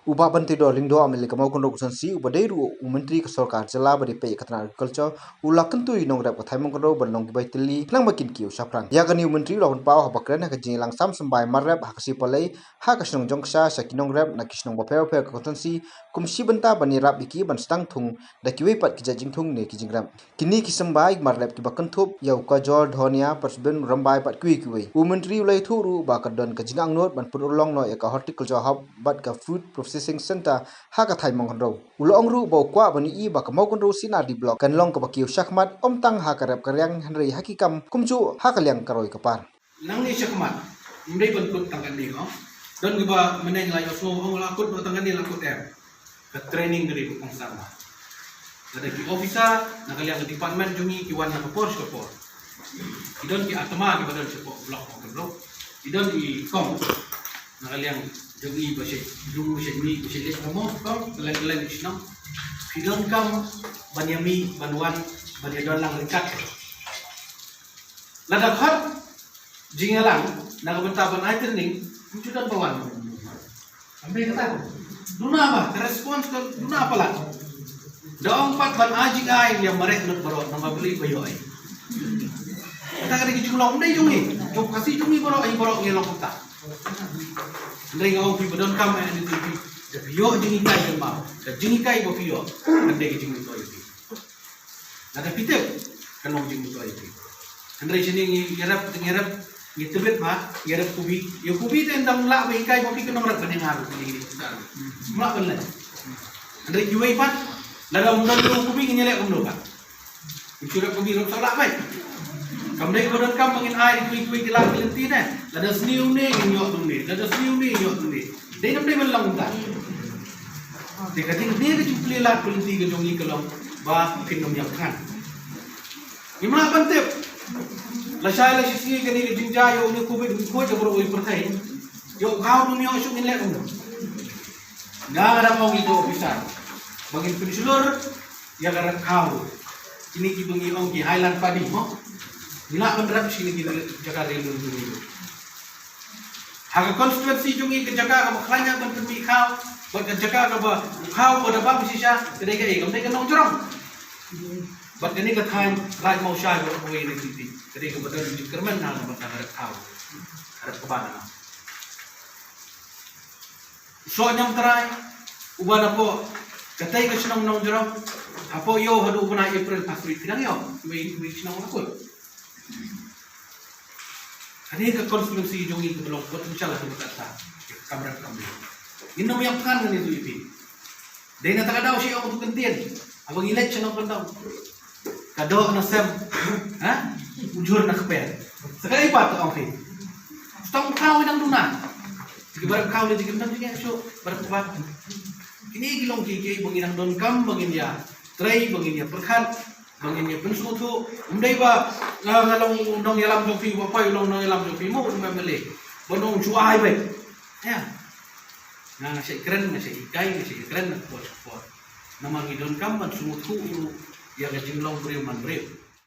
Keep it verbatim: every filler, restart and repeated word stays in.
U Bah Banteidor Lyngdoh, MLA ka Mawkynrew Constituency, uba dei ruh u Myntri ka Sorkar Jylla ba dei peit ïa ka tnat Agriculture, u la kyntu ïa ki nongrep ka thaiñ Mawkynrew ban long kiba ïatylli khnang ba kin kiew shaphrang. Ïa kane u Myntri u la pynpaw haba kren ha ka jingïalang sam symbai mar rep ha ka Sngi Palei ha ka shnong Jongksha sha ki nongrep na ki shnong bapher bapher ka constituency kum shi bynta ban ïarap ïa ki ban sdang thung da kiwei pat ki jait jingthung ne ki jingrep. Kine ki symbai mar rep kiba kynthup ïa u kajol, dhonia, parsbin, rymbai bad kiwei kiwei. U Myntri u la ïathuh ruh ba ka don ka jingangnud ban pynurlong noh ïa ka Horticulture Hub bad ka Food Processing Centre ha ka thaiñ Mawkynrew. U la ong ruh ba u kwah ban ïohi ba ka Mawkynrew C and R D Block kan long kaba kiew shakhmat, ym tang ha ka rep ka riang hynrei ha ki kam kumjuh ha ka liang ka roi ka par. Nangne shakhmat, ym dei ban kut tang kane, no? Don kiba mynne la ïohsngew, ong la kut, no, tang kane la kut, em. Ka training ka dei ba kongsan bha. Lada ki officer na ka liang ka department jong ngi ki wan na ka por sha ka por. Ki don ki atma kiba don shapoh block, Mawkynrew. Ki don ki kong na ka liang jong ngi ba shait jong ngi, shait mih, ba shait leit, ka mo, kong, ka leng ka leng shnong. Ki donkam ban ïa mih, ban wan, ban ïa don lang ryngkat. Lada khot jingïalang na ka bynta ban ai training, ym ju don ba wan. Ym dei kata. Duna ba ka response ka duna palat. Da ong pat ban ai jingai ïa mareh lut baroh, nang ba beli ba ïoh ai. Kata ka dei ka jinglong, ym dei jong ngi. Jong Khasi jong ngi baroh, ai baroh ngi long kata. Hynrei nga ong phi ba donkam ai ni tu phi. Da phi ïoh jinghikai kan ba. Da jinghikai ba phi ïoh. Kan dei ka jingmyntoi ïa phi. Lada phi tip, kan long jingmyntoi ïa phi. Hynrei shane ngi ïarap, ngi ïarap, ngi tbit bha, ngi ïarap kubi. Ïa kubi te dang lah ba hikai ba phi kan long rap ban ïa nga ruh, ngi, ngi, ngi. Ym lah ban leh. Hynrei kiwei pat, lada ym don ruh kubi ngi ïaleh kumno pat. Ngi shu rap kubi ruh sa lah bai. Kam dei ba donkam ba ngin ai kiwei kiwei ki lak ki lynti ne. Lada sniew ne ngin ïoh tu ne. Lada sniew ne ngin ïoh tu ne. Dei nam dei ban long kumta. Te ka jingplie, ka jingplie lad pynlynti ka jong ngi ka long ba kin ym ïap than. Ngim lah ban tip. Lashai la shisngi kane ka jingjia ïa une u covid, u covid ka baroh kawei pyrthei. Ïoh khaw ym ïoh shuh ngin leh kumno. Nga nga dang ong ïa ki officer ba ngin pynshlur ïa ka rep khaw. Kine kiba ngi ong ki Highland Paddy mo. Ngi lah ban rep sha kine ki jaka ri lum jong ngi. Ha ka constituency jong ngi ka jaka kaba khlaiñ ban pynmih khaw, bad ka jaka kaba u khaw ba da bam shisha, ka dei kaei, kam dei ka nongjrong. Bad kane ka thaiñ Raid Mawshai baroh kawei na ka lynti, ka dei kaba don jingkyrmen na ka bynta ka rep khaw, ka rep kaba na. U soh Niamtrai, uba napoh katei ka shnong Nongjrong, hapoh ïew haduh u bnai April pha khreh phi dang ïoh, wei, wei shnong la kut. Kane ka constituency jong ngi kaba long potential ha kaba kata. Kam rep kam rep. Ngin ym ïap than kane tu ïa phi. Dei na kata ka daw shi ong tu kyntien. Haba ngi leit sha nongkyndong. Ka doh na sem. Ha? U jhur na kper. Sa kaei pat ong phi. Stong khaw nang duna. Ki ba rep khaw lei ki kyndon jingeh shuh. Ba rep khaw. Kine ki long kiei kiei ba ngin nang donkam ba ngin ïa trei ba ngin ïa pyrkhat. Ba ngin ïa pynsngewthuh, ym dei ba, nga, nga long u nongïalam jong phi, ba poi u long nongïalam jong phi, mo u M L A. Ba nong shu ai beit. Ïa. Nga, nga shait kren, nga shait hikai, nga shait kren, na ka por sha ka por. Namar ngi donkam ban sngewthuh ruh ïa ka jinglong briew man briew.